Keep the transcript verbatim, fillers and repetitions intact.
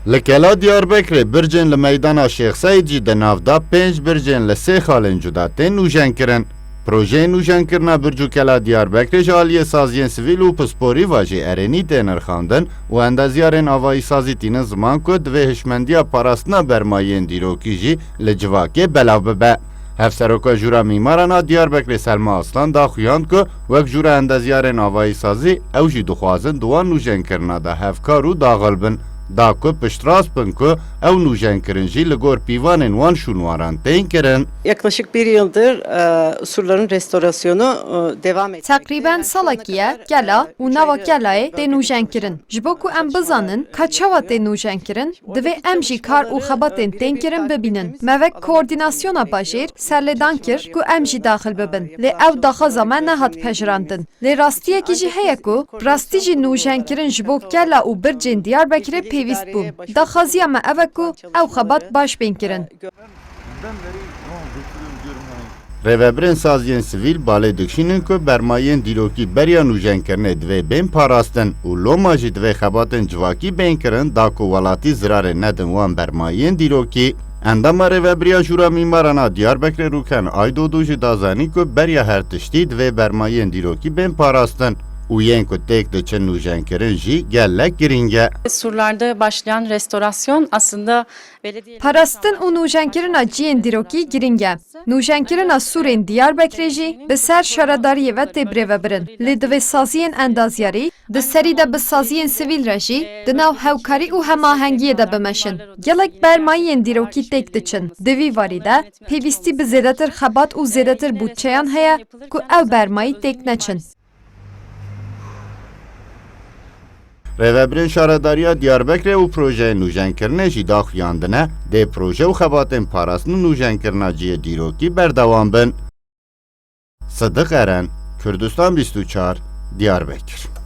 Li Kela Diyarbekirê bircên li meydana Şêx Seîd jî di nav de pênc bircên li sê xalên cuda tên nûjenkirin. Projeyê nûjenkirina birc û Kela Diyarbekirê ji aliyê saziyên sivîl û pisporî ve jî erênî tê nirxandin û endezyarên avayîsazî tînin ziman ku divê hişmendiya parastina bermayiyên dîrokî jî li civakê belav bibe. Hevseroka Jûra Mîmaran a Diyarbekirê Selma Aslan daxuyand ku wek Jûra Endezyarên Avayîsazî ew jî dixwazin di wan nûjenkirina de hevkar û daxil bin, da ku piştrast bin ku ew nûjenkirin jî li gor pîvanên wan şûnwaran tên kirin. Yaklaşık bir yıldır e, surların restorasyonu e, devam etmekte. Teqrîben salekî ye kela û nava kelayê tê nûjenkirin. Ji bo ku em bizanin ka çawa tê nûjenkirin, divê em jî kar û xebatên tên kirin bibînin. Me wek koordînasyona bajêr serlêdan kir ku em jî daxil bibin. Lê ew daxwaza me nehat pejirandin. Lê rastiyekî jî heye ku bi rastî jî nûjenkirin ji bo kela û bircên Diyarbekirê pêwîst bûn. Daxwaziya me ev e ku ew xebat baş bên kirin. Rêvebirên saziyên sivîl balê dikişînin ku bermayiyên dîrokî beriya nûjenkirinê divê bên parastin û loma jî divê xebatên civakî bên kirin da ku welatî zirarê nedin wan bermayiyên dîrokî. Endama Rêvebiriya Jûra Mîmaran a Diyarbekirê Rûken Aydodu jî da zanîn ku beriya her tiştî divê bermayiyên dîrokî bên parastin û yên ku têk diçin nûjenkirin jî gelek girîng e. Surlarda başlayan restorasyon aslında belediye Parastin û nûjenkirina ciyên dîrokî girîng e. Nûjenkirina sûrên Diyarbekirê jî bi ser şaredariyê ve tê birêvebirin. Lê divê saziyên endazyarî di serî de bi saziyên sivîl re jî di nav hewkarî û hemahengiyê de bimeşin. Gelek bermayiyên dîrokî têk diçin. Di vî warî de pêwîstî bi zêdetir xebat û zêdetir bûdçeyan heye ku ew bermayî têk neçin. Rêvebirên Şaredariya Diyarbekirê û projeyên nûjenkirinê jî daxuyandine, dê proje û xebatên parastin û nûjenkirina cihê dîrokî berdewam bin. Sidiq Eren, Kurdistan bîst û çar, Diyarbekir.